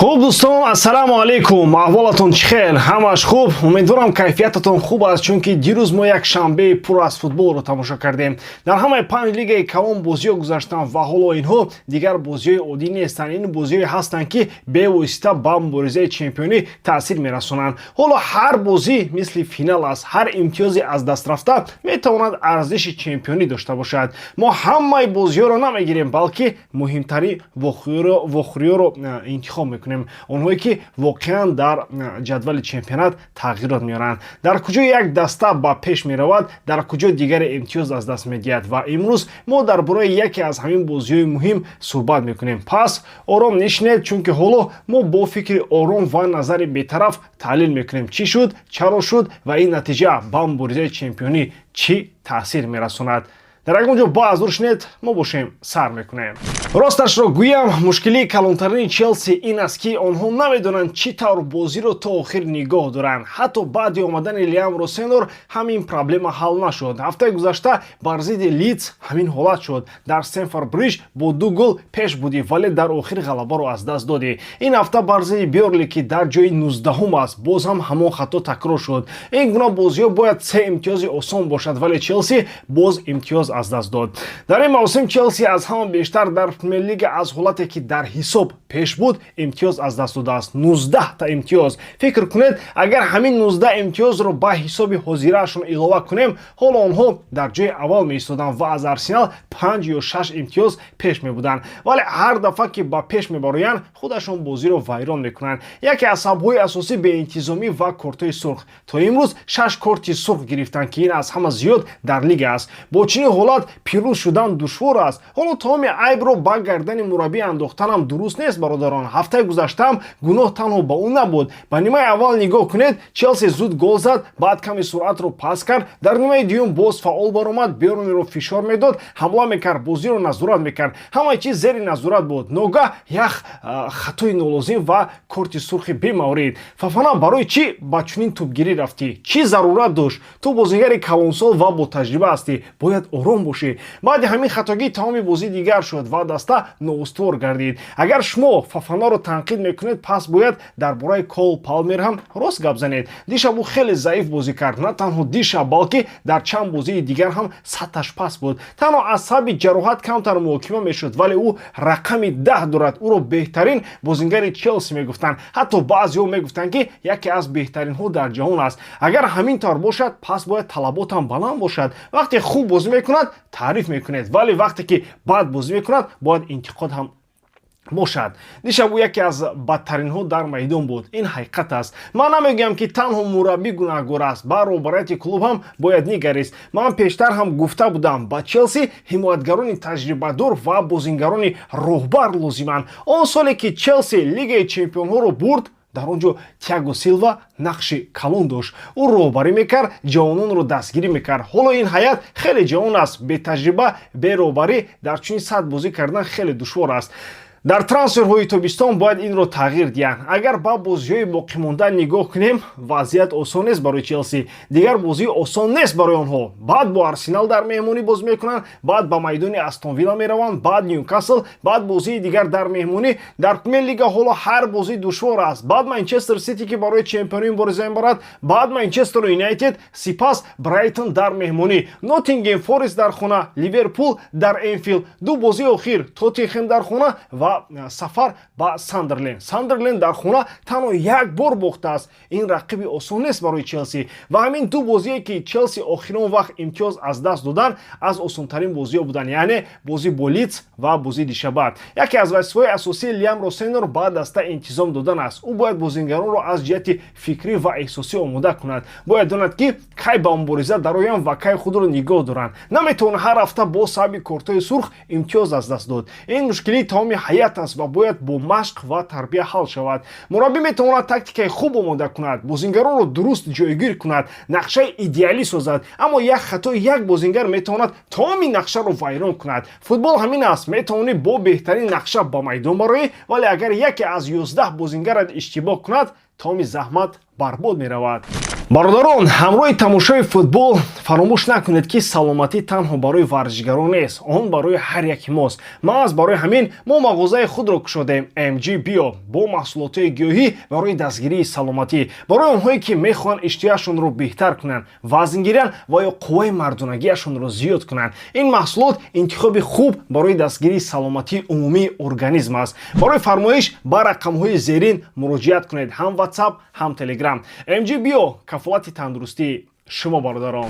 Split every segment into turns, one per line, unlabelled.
Хуб, дӯстон, ассалому алайкум. Аҳволатон чӣ хел? Ҳамаш хуб? Умедворам, кайфиятатон хуб аст, чунки дирӯз мо як шанбеи пур аз футболро тамошо кардем. Дар ҳамаи панҷ лигаи калон бозиҳо гузаштанд ва ҳоло инҳо дигар бозиҳои оддӣ нестанд. Ин бозиҳое ҳастанд, ки бевосита ба муборизаи чемпионӣ таъсир мерасонанд. Ҳоло ҳар бозӣ мисли финал аст. Ҳар имтиёзи аз даст рафта метавонад арзиши чемпионӣ дошта бошад. Мо ҳамаи бозиҳоро намегирем, балки муҳимтарин вохӯриҳоро интихоб мекунем, онҳое ки воқеан дар ҷадвали чемпионат тағйирот меоранд, дар куҷо як даста ба пеш меравад, дар куҷо дигаре имтиёз аз даст медиҳад. Ва имрӯз мо дар бораи яке аз ҳамин бозиҳои муҳим суҳбат мекунем. Пас ором нишинед, чунки ҳоло мо бо фикри ором ва назари бетараф таҳлил мекунем, чӣ шуд, чаро шуд ва ин натиҷа ба муборизаи чемпионӣ чӣ таъсир мерасонад. Дар ягон ҷо баъз дур шинед, мо бошем, сар мекунем. Росташро гӯям, мушкилии калонтарини Челси ин аст, ки онҳо намедонанд, чӣ тавр бозиро то охир нигоҳ доранд. Ҳатто баъди омадани Лиам Росенор ҳамин проблема ҳал нашуд. Ҳафтаи гузашта бар зидди Лидс ҳамин ҳолат шуд. Дар Стэмфорд Бридж бо ду гол пеш будӣ, вале дар охир ғалабаро аз даст додӣ. Ин ҳафта бар зидди Бёрнли, ки дар ҷои 19-ум аст, боз ҳам ҳамон хато такрор шуд. Ин гуна бозиҳо бояд се имтиёзи осон бошад, вале Челси боз имтиёз аз даст дод. Дар ин мавсим Челси аз ҳама бештар дар Премер-лига аз ҳолате, ки дар ҳисоб пеш буд, имтиёз аз даст додааст: 19 та имтиёз. Фикр кунед, агар ҳамин 19 имтиёзро ба ҳисоби ҳозираашон илова кунем, ҳоло онҳо дар ҷои аввал меистоданд ва аз Арсенал панҷ ё шаш имтиёз пеш мебуданд. Вале ҳар дафъа, ки ба пеш мебароянд, худашон бозиро вайрон мекунанд. Яке аз сабабҳои асосӣ беинтизомӣ ва кортҳои сурх. То имрӯз шаш корти сурх гирифтанд, ки ин аз ҳама зиёд дар лига аст. Бо чунин ҳолат пирӯз шудан душвор аст. Ҳоло тамоми айбро ба гардани мураббӣ андохтанам дуруст нест, бародарон. Ҳафтаи гузаштаам гуноҳ танҳо ба ӯ набуд. Ба нимаи аввал нигоҳ кунед: Челси зуд гол зад, баъд каме суръатро паст кард. Дар нимаи дуюм боз фаъол баромад, Бернлиро фишор медод, ҳамла мекард, бозиро назорат мекард. Ҳамаи чиз зери назорат буд. Ногаҳ як хатои нолозим ва корти сурхи бемаврид. Фафана, барои чӣ ба чунин тӯбгирӣ рафтӣ? Чӣ зарурат дошт? Ту бозигари калонсол ва ботаҷриба ҳастӣ, бояд ором бошӣ. Баъди ҳамин хатогӣ тамоми бозӣ дигар шуд ва даста ноустувор гардид. Агар шумо Фафанаро танқид мекунед, пас бояд дар бораи Кол Палмер ҳам рост гап занед. Дишаб ӯ хеле заиф бозӣ кард. На танҳо дишаб, балки дар чанд бозии дигар ҳам сатҳаш паст буд. Танҳо аз сабаби ҷароҳат камтар муҳокима мешуд, вале ӯ рақами 10 дорад. Ӯро беҳтарин бозингари Челси мегуфтанд. Ҳатто баъзеҳо мегуфтанд, ки яке аз беҳтаринҳо дар ҷаҳон аст. Агар ҳамин тавр бошад, пас бояд талаботам баланд бошад. Вақте хуб бозӣ мекунад, таъриф мекунед, вале вақте ки бад бозӣ мекунад, бояд интиқод ҳам бошад. Дишаб ӯ яке аз бадтаринҳо дар майдон буд. Ин ҳақиқат аст. Ман намегӯям, ки танҳо мураббӣ гунаҳгор аст. Ба роҳбарияти клуб ҳам бояд нигарист. Ман пештар ҳам гуфта будам, ба Челси ҳимоятгарони таҷрибадор ва бозингарони роҳбар лозиманд. Он соле, ки Челси Лигаи чемпионҳоро бурд, дар он ҷо Тиаго Силва нақши калон дошт. Ӯ роҳбарӣ мекард, ҷавононро дастгирӣ мекард. Ҳоло ин ҳайат хеле ҷавон аст, бетаҷриба, бероҳбарӣ дар чунин сатҳ бозӣ кардан хеле душвор аст. Дар трансферҳои тобистон бояд инро тағйир диҳанд. Агар ба бозиҳои боқимонда нигоҳ кунем, вазъият осон нест барои Челси. Дигар бозии осон нест барои онҳо. Баъд бо Арсенал дар меҳмонӣ бозӣ мекунанд, баъд ба майдони Астон Вилла мераванд, баъд Ньюкасл, баъд бозии дигар дар меҳмонӣ. Дар Премер-лига ҳоло ҳар бозӣ душвор аст. Баъд Манчестер Сити, ки барои чемпионӣ мубориза мебарад, баъд Манчестер Юнайтед, сипас Брайтон дар меҳмонӣ, Ноттингем Форест дар хона, Ливерпул дар Энфилд. Ду бозии охир: Тоттенхем дар хона ва сафар ба Сандерленд. Сандерленд дар хона танҳо як бор бохтааст. Ин рақиби осон нест барои Челси. Ва ҳамин ду бозие, ки Челси охирон вақт имтиёз аз даст додан, аз осонтарин бозиҳо буданд, яъне бозӣ бо Лидс ва бозии дишаба. Яке аз вазифаҳои асосии Лиам Росенор ба даста интизом додан аст. Ӯ бояд бозингаронро аз ҷиҳати фикрӣ ва эҳсосӣ омода кунад. Бояд донад, ки кай ба мубориза дароянд ва кай худро нигоҳ доранд. Наметавон ҳар ҳафта бо сабаби кортҳои сурх имтиёз аз даст дод. Ин мушкилии тамоми ҳайат аст ва бояд бо машқ ва тарбия ҳал шавад. Мураббӣ метавонад тактикаи хуб омода кунад, бозингаронро дуруст ҷойгир кунад, нақшаи идеалӣ созад, аммо як хатои як бозингар метавонад тамоми нақшаро вайрон кунад. Футбол ҳамин аст: метавонӣ бо беҳтарин нақша ба майдон бароӣ, вале агар яке аз 11 бозингарат иштибоҳ кунад, тамоми заҳмат барбод меравад. Бародарон, ҳамроҳи тамошои футбол фаромӯш накунед, ки саломатӣ танҳо барои варзишгарон нест, он барои ҳар яки мост. Маҳз барои ҳамин мо мағозаи худро кушодаем, MG Bio, бо маҳсулотҳои гиёҳӣ барои дастгирии саломатӣ, барои онҳое, ки мехоҳанд иштиҳояшонро беҳтар кунанд, вазн гиранд ва ё қувваи мардонагиашонро зиёд кунанд. Ин маҳсулот интихоби хуб барои дастгирии саломатии умумии организм аст. Барои фармоиш ба рақамҳои зерин муроҷиат кунед: ҳам WhatsApp, ҳам Telegram. MG Bio — кафолати тандурустии шумо, бародарон.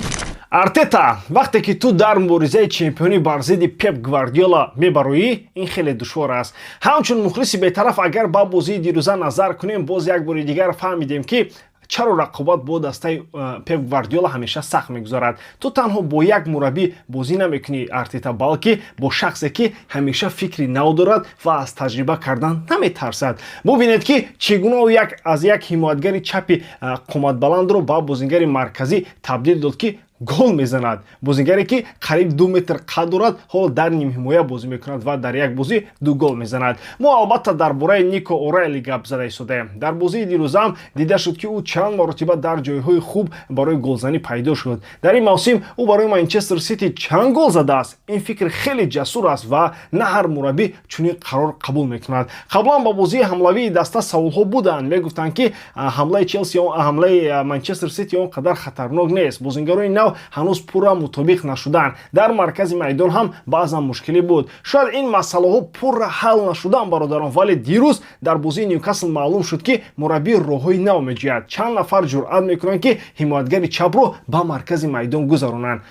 Артета, вақте ки ту дар муборизаи чемпионӣ бар зидди Пеп Гвардиола мебароӣ, ин хеле душвор аст. Ҳамчун мухлиси бетараф, агар ба бозии дирӯза назар кунем, боз як бори дигар фаҳмидем, ки чаро рақобат бо дастаи Пеп Гвардиола ҳамеша сахт мегузарад. Ту танҳо бо як мураббӣ бозӣ намекунӣ, Артета, балки бо шахсе, ки ҳамеша фикри нав дорад ва аз таҷриба кардан наметарсад. Бубинед, ки чӣ гуна ӯ як аз як ҳимоятгари чапи қоматбаландро ба бозингари марказӣ табдил дод, ки гол мезанад. Бозингаре, ки қариб 2 метр қад дорад, ҳоло дар нимҳимоя бозӣ мекунад ва дар як бозӣ ду гол мезанад. Мо албатта дар бораи Нико О'Райли гап зада истодаем. Дар бозии дирӯзаам дида шуд, ки ӯ чанд маротиба дар ҷойҳои хуб барои голзанӣ пайдо шуд. Дар ин мавсим ӯ барои Манчестер Сити чанд гол задааст? Ин фикр хеле ҷасур аст ва на ҳар мураббӣ чунин қарор қабул мекунад. Қаблан ба бозии ҳамлавии даста саволҳо буданд, мегуфтанд, ки ҳамлаи Челси, ҳамлаи Манчестер Сити он қадар хатарнок нест, бозингарони нав ҳанӯз пурра мутобиқ нашуданд, дар маркази майдон ҳам баъзан мушкилӣ буд. Шояд ин масъалаҳо пурра ҳал нашуданд, бародарон, вале дирӯз дар бозии Ньюкасл маълум шуд, ки мураббӣ роҳҳои нав меҷӯяд. Чанд нафар ҷуръат мекунанд, ки ҳимоятгари чапро ба маркази майдон гузаронанд.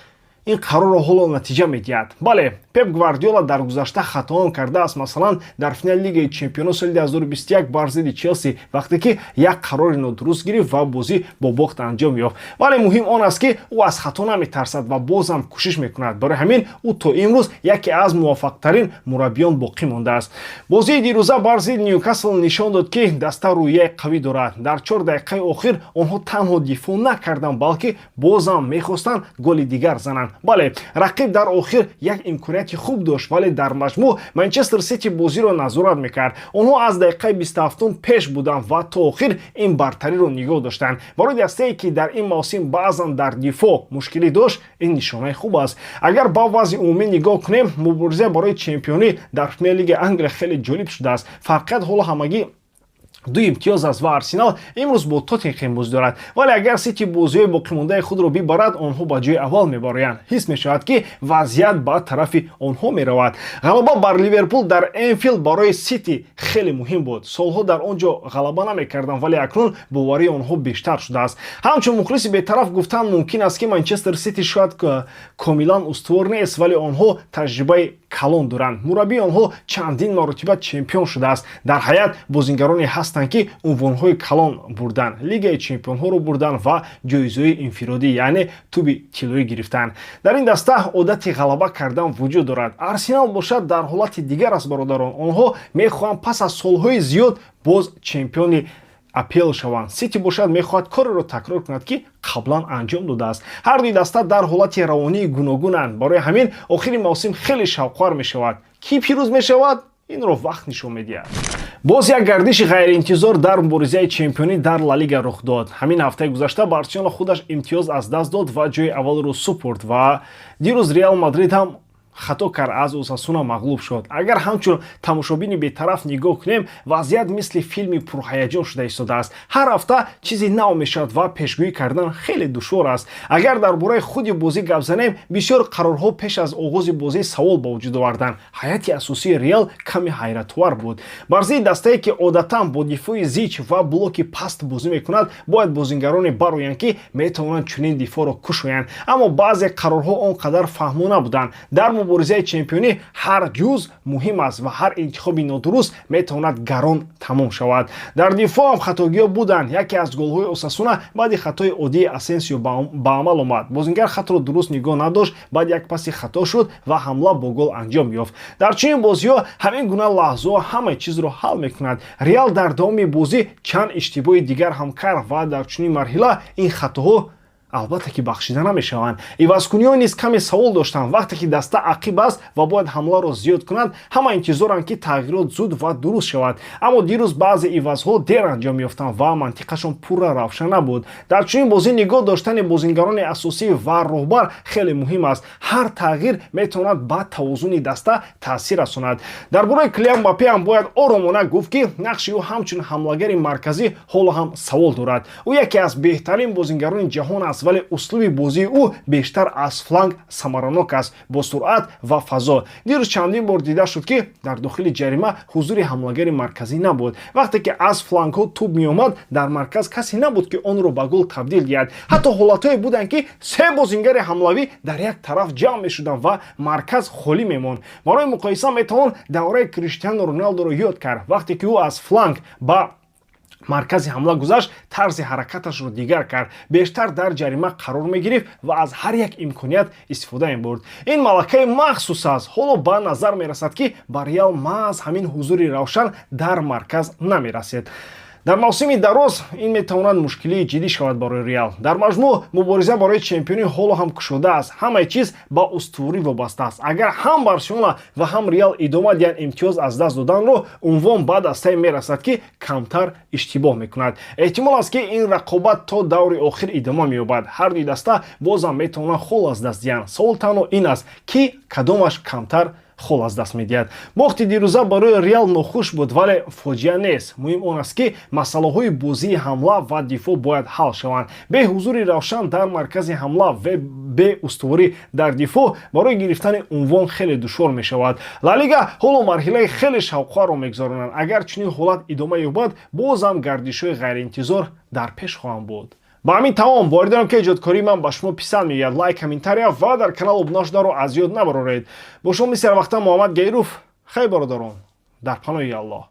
Ин қарорро ҳоло натиҷа медиҳад. Бале, Пеп Гвардиола дар гузашта хатоон кардааст, масалан, дар финали Лигаи чемпионо соли 2021 бар зидди Челси, вақте ки як қарори нодуруст гирифт ва бозӣ бо бохт анҷом ёфт. Вале муҳим он аст, ки ӯ аз хато наметарсад ва бозам кӯшиш мекунад. Барои ҳамин ӯ то имрӯз яке аз муваффақтарин мураббиён боқӣ мондааст. Бозии дирӯза бар зидди Ньюкасл нишон дод, ки даста рӯҳияи қавӣ дорад. Дар 4 дақиқаи охир онҳо танҳо дифоъ накарданд, балки бозам мехостанд голи дигар зананд. Бале, рақиб дар охир як имконияти хуб дошт, вале дар маҷмӯъ Манчестер Сити бозиро назорат мекард. Онҳо аз дақиқаи 27-ум пеш буданд ва то охир ин бартариро нигоҳ доштанд. Барои дастае, ки дар ин мавсим баъзан дар дифоъ мушкилӣ дошт, ин нишонаи хуб аст. Агар ба вазъи умумӣ нигоҳ кунем, мубориза барои чемпионӣ дар Премер-лигаи Англия хеле ҷолиб шудааст. Фарқият ҳоло ҳамагӣ 2 имтиёз аст ва Арсенал имрӯз бо Тоттенхем бозӣ дорад. Вале агар Сити бозиҳои боқимондаи худро бибарад, онҳо ба ҷои аввал мебароянд. Ҳис мешавад, ки вазъият ба тарафи онҳо меравад. Ғалаба бар Ливерпул дар Энфилд барои Сити хеле муҳим буд. Солҳо дар он ҷо ғалаба намекарданд, вале акнун боварии онҳо бештар шудааст. Ҳамчун мухлиси бетараф гуфтан мумкин аст, ки Манчестер Сити шояд комилан устувор нест, вале онҳо таҷрибаи калон доранд. Мураббии онҳо чандин маротиба чемпион шудааст. Дар ҳайат бозингароне ҳастанд, ки унвонҳои калон бурданд, Лигаи чемпионҳоро бурданд ва ҷоизаҳои инфиродӣ, яъне тӯби тиллоӣ гирифтанд. Дар ин даста одати ғалаба кардан вуҷуд дорад. Арсенал бошад, дар ҳолати дигар аст, бародарон. Онҳо мехоҳанд пас аз солҳои зиёд боз чемпиони АПЛ шаванд. Сити бошад, мехоҳад кореро такрор кунад, ки қаблан анҷом додааст. Ҳар дуи даста дар ҳолати равонии гуногунанд. Барои ҳамин охири мавсим хеле шавқовар мешавад. Кӣ пирӯз мешавад, инро вақт нишон медиҳад. Боз як гардиши ғайриинтизор дар муборизаи чемпионӣ дар Ла Лига рух дод. Ҳамин ҳафтаи гузашта Барселона худаш имтиёз аз даст дод ва ҷои аввалро супурд ва дирӯз Реал Мадрид ҳам хато кард, аз Осасуна мағлуб шуд. Агар ҳамчун тамошобини бетараф нигоҳ кунем, вазъият мисли филми пурҳаяҷон шуда истодааст. Ҳар ҳафта чизи нав мешавад ва пешгӯӣ кардан хеле душвор аст. Агар дар бораи худи бозӣ гап занем, бисёр қарорҳо пеш аз оғози бозӣ савол ба вуҷуд оварданд. Ҳайати асосии Реал каме ҳайратовар буд. Бар зидди дастае, ки одатан бо дифои зич ва блоки паст бозӣ мекунад, бояд бозингароне бароянд, ки метавонанд чунин дифоъро кушоянд. Аммо баъзе қарорҳо он қадар фаҳмо набуданд. Дар муборизаи чемпионӣ ҳар ҷуз муҳим аст ва ҳар интихоби нодуруст метавонад гарон тамом шавад. Дар дифоъ ҳам хатогиҳо буданд. Яке аз голҳои Осасуна баъди хатои оддии Асенсио ба амал омад. Бозингар хатро дуруст нигоҳ надошт, баъд як паси хато шуд ва ҳамла бо гол анҷом ёфт. Дар чунин бозиҳо ҳамин гуна лаҳзаҳо ҳамаи чизро ҳал мекунад. Реал дар давоми бозӣ чанд иштибоҳи дигар ҳам кард ва дар чунин марҳила ин хатоҳо Албатта, ки бахшида намешаванд. Ивазкуниҳо низ каме савол доштанд. Вақте ки даста ақиб аст ва бояд ҳамларо зиёд кунад, ҳама интизоранд, ки тағйирот зуд ва дуруст шавад. Аммо дирӯз баъзе ивазҳо дер анҷом ёфтанд ва мантиқашон пурра равшан набуд. Дар чунин бозӣ нигоҳ доштани бозингарони асосӣ ва роҳбар хеле муҳим аст. Ҳар тағйир метавонад ба тавозуни даста таъсир расонад. Дар бораи Килиан Мбаппе ҳам бояд оромона гуфт, ки нақши ӯ ҳамчун ҳамлагари марказӣ ҳоло ҳам савол дорад. Ӯ яке аз беҳтарин бозингарони ҷаҳон аст, вале услуби бозии ӯ бештар аз фланг самаранок аст, бо суръат ва фазо. Дирӯз чандин бор дида шуд, ки дар дохили ҷарима ҳузури ҳамлагари марказӣ набуд. Вақте ки аз флангҳо тӯб меомад, дар марказ касе набуд, ки онро ба гол табдил диҳад. Ҳатто ҳолатҳое буданд, ки се бозингари ҳамлавӣ дар як тараф ҷамъ мешуданд ва марказ холӣ мемонд. Барои муқоиса метавон давраи Криштиану Роналдоро ёд кард. Вақте ки ӯ аз фланг ба маркази ҳамла гузашт, тарзи ҳаракаташро дигар кард, бештар дар ҷарима қарор мегирифт ва аз ҳар як имконият истифода мебурд. Ин малакаи махсус аст. Ҳоло ба назар мерасад, ки ба Реал маҳз ҳамин ҳузури равшан дар марказ намерасед. Дар мавсими дароз ин метавонад мушкилии ҷиддӣ шавад барои Реал. Дар маҷмӯъ, мубориза барои чемпионӣ ҳоло ҳам кушода аст. Ҳамаи чиз ба устуворӣ вобаста аст. Агар ҳам Барселона ва ҳам Реал идома диҳанд имтиёз аз даст доданро, унвон ба дастае мерасад, ки камтар иштибоҳ мекунад. Эҳтимол аст, ки ин рақобат то даври охир идома меёбад. Ҳар дуи даста бозам метавонанд хол аз даст диҳанд. Савол танҳо ин аст, ки кадомаш камтар хол аз даст медиҳад. Бохти дирӯза барои Реал нохуш буд, вале фоҷиа нест. Муҳим он аст, ки масъалаҳои бозии ҳамла ва дифоъ бояд ҳал шаванд. Бе ҳузури равшан дар маркази ҳамла ва бе устуворӣ дар дифоъ барои гирифтани унвон хеле душвор мешавад. Ла Лига ҳоло марҳилаи хеле шавқоварро мегузаронад. Агар чунин ҳолат идома ёбад, бозам гардишҳои ғайриинтизор дар пеш хоҳанд буд. Ба ҳамин тамом. Боварӣ дорам, ки эҷодкории ман ба шумо писанд меояд. Лайк, комментария ва дар канал обуна шуданро аз ёд набароред. Бо шумо мисли ҳарвақта Муҳаммад Гайруф. Хайр, бародарон, дар паноҳи Аллоҳ.